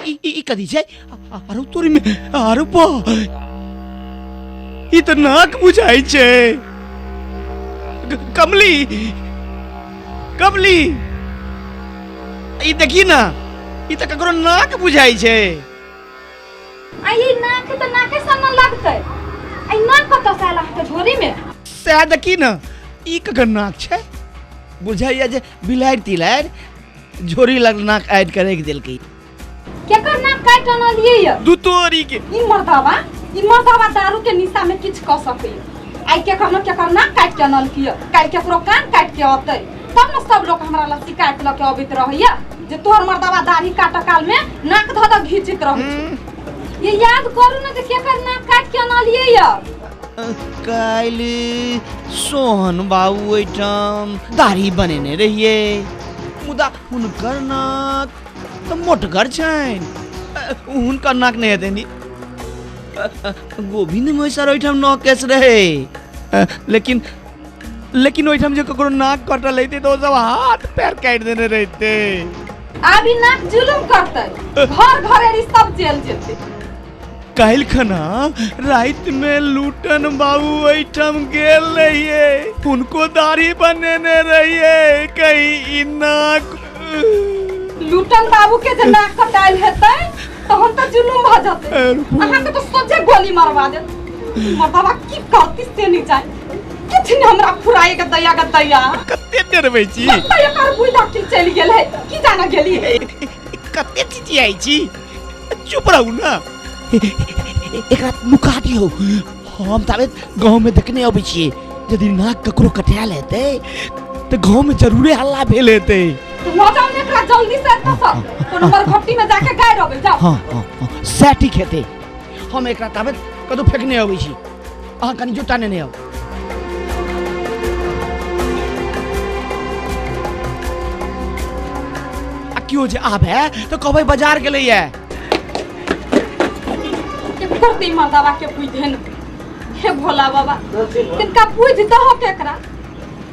ई ई कथी छै? अरे तोरी में, अरे बा, ई तऽ नाक बुझाइ छै। कमली, कमली, ई देखी ना, ई तऽ ककरो नाक बुझाइ छै। आ ई नाक तऽ नाके सन न लगतै। आ ई नाक कतऽ से आयल अहाँके झोरी में? सएह देखी ना, ई ककर नाक छै? बुझाइया जे बिलाड़ि तिलाड़ि झोरी लग नाक आड़ि के राखि देलकै। केकर नाक काटि अनलियै यऽ? दू तोरी के। ई मर्दावा, ई मर्दावा दारू के निशा में किछु कऽ सकैया। आइ केकर न केकर नाक काटि के अनलकै यऽ, काल्हि केकरो कान काटि के अतै, तब ने सब लोक हमरा लग शिकायत लऽ के अबैत रहैया जे तोहर मर्दावा दाढ़ी काटऽ काल में नाक धऽ धऽ घीचैत रहै छै। ये याद करू ने जे केकर नाक काटि के अनलियै यऽ। काल्हि सोहन बाबू ओहिठाम दाढ़ी बनेने रहियै, मुदा हुनकर नाक तऽ मोटगर छनि, हुनकर नाक नहि हेतनि। गोविंद महेश्वर ओहिठाम नौ केस रहे, लेकिन लेकिन ओहिठाम जे ककरो नाक कटल रहितै तऽ ओ सब हाथ पैर काटि देने रहितै। आब ई नाक जुलुम करतै, घर घरेरी सब जेल जेतै। काल्हि खना राति में लूटन बाबू ओहिठाम गेल रहियै, हुनको दाढ़ी बनेने रहियै, कहीं ई नाक। लूटन बाबू के जे नाक कटायल हेतै तहन तऽ जुलुम भऽ जेतै, अहाँके तऽ सोझे गोली मरवा देत। मर्दाबा की करती से नहि जानि, किछु नहि हमरा फुराए के दैया के दैया। कते डरबै छी? कतऽ एकर बुझि अकिल चलि गेल है, की जाना गेली है। कते चिचियाइ छी, चुप रहू ना। एकरा नुका दियौ, हम ताबे गाँव में देखने अबै छियै। यदि नाक ककरो कटायल हेतै तऽ गाँव में जरूरे हल्ला भेल हेतै। तो लऽ जाउ ने एकरा जल्दी से एतऽ सँ, कोनो मरघट्टी में जाके गाड़ि अबै जाउ। हाँ हाँ हाँ, सएह ठीक हेतै। हम एकरा ताबे कतौ फेकने अबै छी, अहाँ कनि जुत्ता नेने आउ। आ केओ जे आबे तऽ कहबै बाजार गेलैया। एको दिन मर्दावा के बुझे न, हे भोला बाबा तिनका बुझ दहो के एकरा।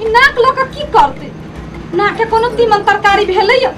ई नाक लऽ कऽ की करतै? नाक के कोनो तीमन तरकारी भेलैया?